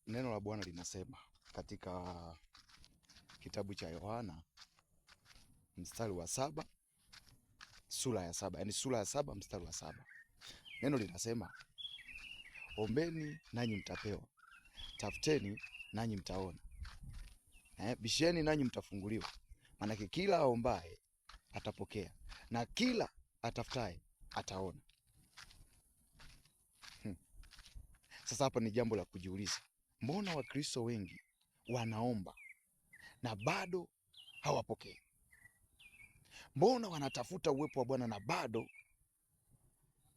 Neno la Bwana linasema katika kitabu cha Yohana mstari wa 7, sura ya 7, yani sura ya 7 mstari wa 7. Neno linasema, ombeni nanyi mtapewa, tafuteni nanyi mtaona, bisheni nanyi mtafunguliwa. Maanake kila aombaye atapokea na kila atafutaye ataona. Sasa hapa ni jambo la kujiuliza, mbona Wakristo wengi wanaomba na bado hawapokei? Mbona wanatafuta uwepo wa Bwana na bado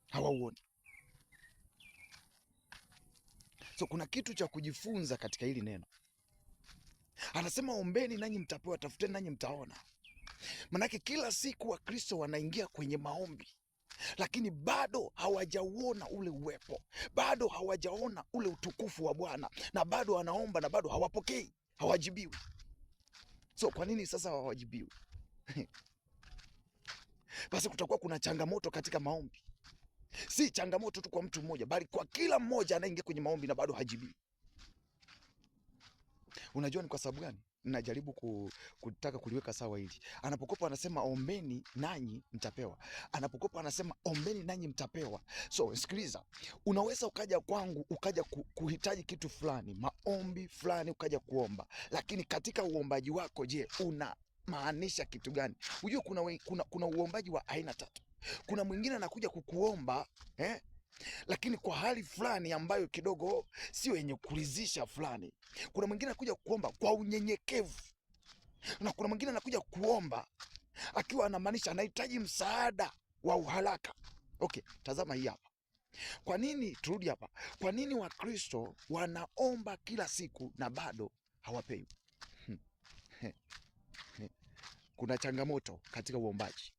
hawauoni? So kuna kitu cha kujifunza katika hili neno. Anasema ombeni nanyi mtapewa, tafuteni nanyi mtaona. Manake kila siku Wakristo wanaingia kwenye maombi, lakini bado hawajauona ule uwepo, bado hawajaona ule utukufu wa Bwana, na bado wanaomba na bado hawapokei, hawajibiwi. So kwa nini sasa hawajibiwi? Basi kutakuwa kuna changamoto katika maombi. Si changamoto tu kwa mtu mmoja, bali kwa kila mmoja anayeingia kwenye maombi na bado hajibiwi. Unajua ni kwa sababu gani? Najaribu kutaka kuliweka sawa hili. Anapokopa anasema ombeni nanyi mtapewa. Anapokopa anasema ombeni nanyi mtapewa. So sikiliza, unaweza ukaja kwangu ukaja kuhitaji kitu fulani, maombi fulani ukaja kuomba, lakini katika uombaji wako, je, unamaanisha kitu gani? Unajua kuna uombaji wa aina tatu. Kuna mwingine anakuja kukuomba, lakini kwa hali fulani ambayo kidogo sio yenye kuridhisha fulani. Kuna mwingine anakuja kuomba kwa unyenyekevu, na kuna mwingine anakuja kuomba akiwa anamaanisha anahitaji msaada wa uharaka. Okay, tazama hii hapa. Kwa nini turudi hapa? Kwa nini Wakristo wanaomba kila siku na bado hawapewi? Kuna changamoto katika uombaji.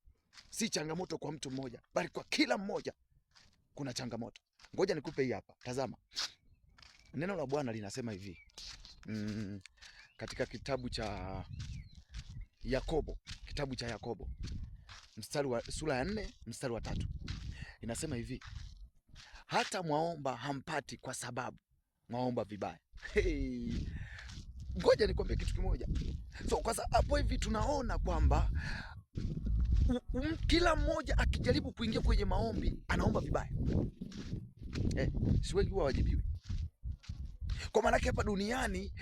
Si changamoto kwa mtu mmoja, bali kwa kila mmoja kuna changamoto. Ngoja nikupe hii hapa. Tazama. Neno la Bwana linasema hivi. Katika kitabu cha Yakobo, kitabu cha Yakobo, mstari wa sura ya 4 mstari wa 3. Inasema hivi: hata mwaomba hampati kwa sababu mwaomba vibaya. Hey. Ngoja nikwambie kitu kimoja. So kwa sababu hapo hivi tunaona kwamba kila mmoja akijaribu kuingia kwenye maombi anaomba vibaya. Si wengi huwa hawajibiwi. Kwa maana hapa duniani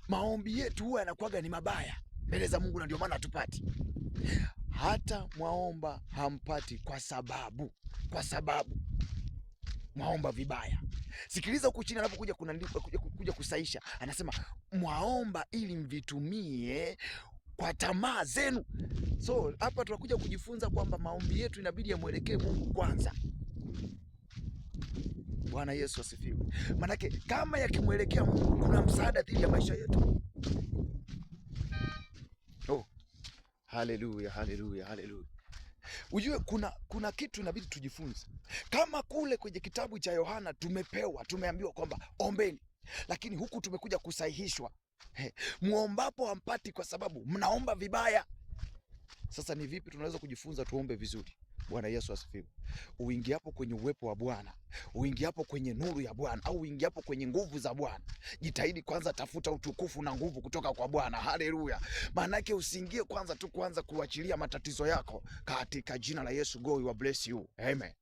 maombi yetu huwa yanakuwaga ni mabaya mbele za Mungu, na ndio maana hatupati. Hata mwaomba hampati kwa sababu mwaomba vibaya. Sikiliza huku chini anapokuja kuja kusaisha, anasema mwaomba ili mvitumie kwa tamaa zenu. So hapa tunakuja kujifunza kwamba maombi yetu inabidi yamwelekee Mungu kwanza. Bwana Yesu asifiwe. Manake kama yakimwelekea Mungu kuna msaada dhidi ya maisha yetu. Oh, haleluya, haleluya, haleluya. Ujue kuna kitu inabidi tujifunze. Kama kule kwenye kitabu cha Yohana tumeambiwa kwamba ombeni, lakini huku tumekuja kusahihishwa. Muombapo hampati kwa sababu mnaomba vibaya. Sasa ni vipi tunaweza kujifunza tuombe vizuri? Bwana Yesu asifiwe. Uingiapo kwenye uwepo wa Bwana, uingiapo kwenye nuru ya Bwana, au uingiapo kwenye nguvu za Bwana, jitahidi kwanza, tafuta utukufu na nguvu kutoka kwa Bwana. Haleluya. Maanake usiingie kwanza tu kuanza kuachilia matatizo yako. Katika jina la Yesu, go, you bless you. Amen.